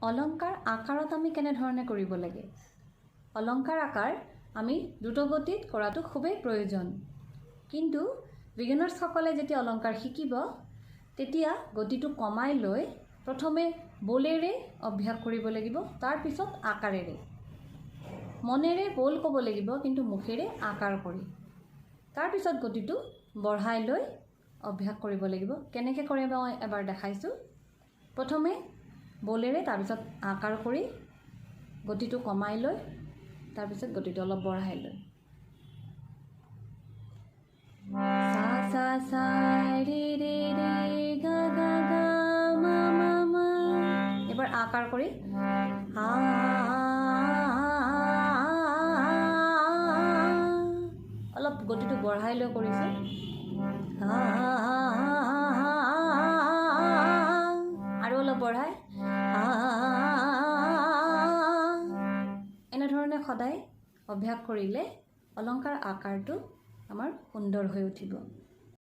অলংকাৰ আকাৰত আমি কেনেধৰণে কৰিব লাগে। অলংকাৰ আকাৰ আমি দ্ৰুতগতিত কৰাটো খুবেই প্ৰয়োজন, কিন্তু বিগিনাৰ্ছসকলে যেতিয়া অলংকাৰ শিকিব তেতিয়া গতিটো কমাই লৈ প্ৰথমে বোলেৰে অভ্যাস কৰিব লাগিব, তাৰপিছত আকাৰেৰে। মনেৰে বোল ক'ব লাগিব, কিন্তু মুখেৰে আকাৰ কৰি তাৰপিছত গতিটো বঢ়াই লৈ অভ্যাস কৰিব লাগিব। কেনেকৈ কৰে মই এবাৰ দেখাইছোঁ। প্ৰথমে বোলেৰে, তাৰপিছত আকাৰ কৰি গতিটো কমাই লৈ তাৰপিছত গতিটো অলপ বঢ়াই লৈ। সা সা সা ৰে ৰে ৰে গা গা গা মা মা মা। এবাৰ আকাৰ কৰি আ, অলপ গতিটো বঢ়াই লৈ কৰিছোঁ। আৰু অলপ বঢ়াই। এনেধৰণে সদায় অভ্যাস কৰিলে অলংকাৰ আকাৰটো আমাৰ সুন্দৰ হৈ উঠিব।